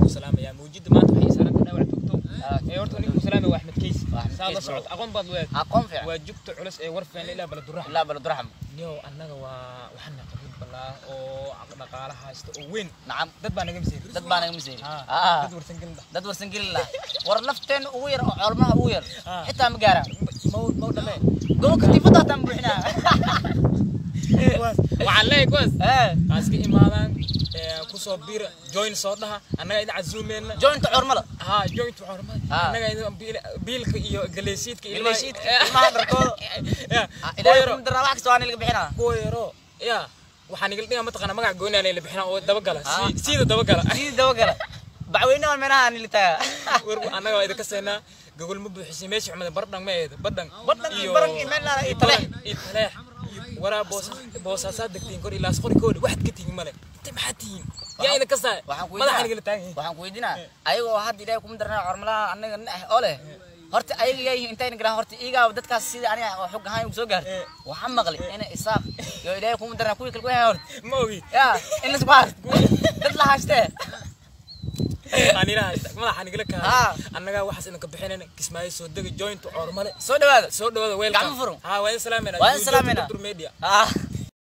Ku salaamayaa mawjida maanta waxay saaranta dhaawac joogto. Ee horta ninka ku salaamaya waa Axmed Keys. Waa Axmed Saa la Keys, bro. socota aqoon baad leedahay. Aqoon fiican. Waa jugta culus ee warfeen ilaa Baladurax. Ilaa Baladuraxm. Niyow, annaga waa waxaan qabiil balaa oo dhaqaala haysta oo weyn. Nacam. Dad baa naga misay. Dad baa naga misay. Dad warsan gelin. Dad warsan gelin laha. War nafteena ugu yar oo coolmaha ugu yar Ah. xitaa ma gaaraan. Mau dhamee. Gobo katiifada hataa ma buuxinaa. Kuwaas waxaan leeyahay, kuwaas ee ha iska imaadaan, kusoo biira, join soo dhaha, annaga idin casuumeyna. Jointa coormada. Ha, joint waxaa annaga idin biilka iyo galeysiidka iyo galeysiidka, ilmaha dharkooda. Ya, Ah, kuwa ilaahay yaro kuma daraa, wax kasta waa laga bixinaa. Kuwa yaro ya waxaan igala dhigaa mataqaana magac gooni aan la bixinaa oo dabagala. Ah. Siida dabagala. Sidii dabagala bacweyne waan meelaha aan ilitaaga. War annaga waa idinka seenaa, gogol ma buuxisay meesha xumada bardhan ma eedo badhan. Badhan iyo baran iyo meel iyo taleex. Iyo taleex iyo waraa boosaasaad degtiin kor ilaas qori koodhi waxaad ka tihiin male inta maxaad tihiin yaa idinka saa waxaan ku madaxaan igala taagan yihiin. Waxaan ku weydiinaa ayagoo hadda ilaahay kuma daranaa cormalaha annaga nin ah oo leh horta ayaga yaa yihiin intayna garan horta iigaa dadkaas sida aniga oo xog ahaan igu soo gaartay. Waxaan maqlay inay Isaaq iyo ilaahay kuma daranaa kuwii kale ku yahay horta. Ma ogi. Ya in lasku haysto dad la haystee. Anila haysta madaxaan igala Ah. kaahay, annagaa waxaas idinka bixinayna. Kismaayo soo dega, joint coormale. Soo dhawaada. Soo dhawaada, welcome. Gacmo furan. Ha, waa idin salaamayna. Waa idin salaamayna. Media. Ah.